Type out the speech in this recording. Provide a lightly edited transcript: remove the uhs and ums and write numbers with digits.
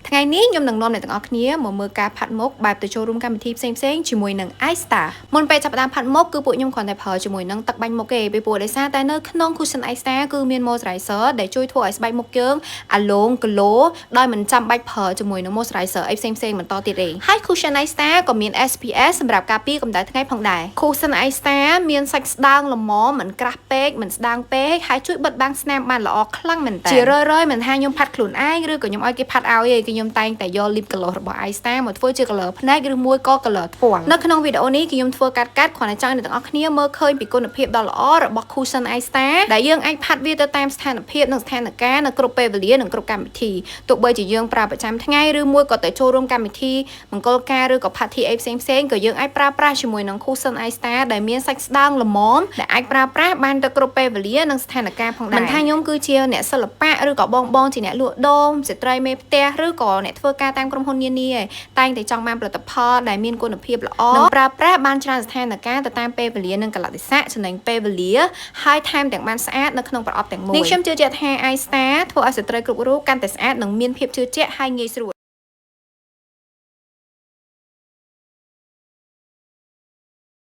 ថ្ងៃនេះខ្ញុំនឹងនាំអ្នកទាំងអស់គ្នាមកមើលការផាត់មុខបែបទៅចូលរួមកម្មវិធីផ្សេងៗជាមួយនឹង iStar មុនពេលចាប់ផ្ដើមផាត់មុខគឺពួកខ្ញុំគ្រាន់តែប្រើជាមួយនឹងទឹកបាញ់មុខទេពីព្រោះដោយសារតែនៅក្នុង cushion iStar គឺមាន moisturizer ដែលជួយធ្វើឲ្យស្បែកមុខយើងអាឡង glow ដោយមិនចាំបាច់ប្រើជាមួយនឹង moisturizer អីផ្សេងៗបន្តទៀតទេហើយ cushion iStar ក៏មាន SPF សម្រាប់ការពារកម្ដៅថ្ងៃផងដែរ cushion iStar មានសាច់ស្ដើងល្មមមិនក្រាស់ពេកមិនស្ដើងពេកហើយជួយបិទបាំងស្នាមបានល្អខ្លាំងមែនតើជារឿយៗមិនថាខ្ញុំផាត់ខ្លួនឯងឬក៏ខ្ញុំឲ្យគេផាត់ឲ្យទេគឺខ្ញុំតែងតែយក lip gloss របស់ iStar មកធ្វើជា color ភ្នែកឬមួយក៏ color ថ្ពាល់នៅក្នុងវីដេអូនេះគឺខ្ញុំធ្វើកាត់កាត់គ្រាន់តែចង់ឲ្យអ្នកទាំងអស់គ្នាមើលឃើញពីគុណភាពដ៏ល្អរបស់ cushion iStar ដែលយើងអាចផាត់វាទៅតាមស្ថានភាពនិងស្ថានភាពនៅគ្រប់ពេលវេលានិងគ្រប់កម្មវិធីទោះបីជាយើងប្រើប្រចាំថ្ងៃឬមួយក៏ទៅចូលរួមកម្មវិធីមង្គលការឬក៏ party អីផ្សេងៗក៏យើងអាចប្រើប្រាស់ជាមួយនឹង cushion iStar ដែលមានសាច់ស្ដើងល្មមដែលអាចប្រើប្រាស់បានទៅគ្រប់ពេលវេលានិងស្ថានភាពផងដែរមិនថាខ្ញុំគឺជាអ្នកសិល្បៈឬក៏បងបងជាអ្នកលក់ដូងស្ត្រីមេផ្ទះឬក៏អ្នកធ្វើការតាមក្រុមហ៊ុននានាឯងតែងតែចង់បានផលិតផលដែលមានគុណភាពល្អនិងប្រើប្រាស់បានច្រើនស្ថានភាពទៅតាមពេលវេលានិងកាលៈទេសៈចំណេញពេលវេលាហើយថែមទាំងបានស្អាតនៅក្នុងប្រអប់ទាំងមូលនេះខ្ញុំជឿជាក់ថា iStar ធ្វើឲ្យស្ត្រីគ្រប់រូបកាន់តែស្អាតនិងមានភាពជឿជាក់ហើយងាយស្រួល។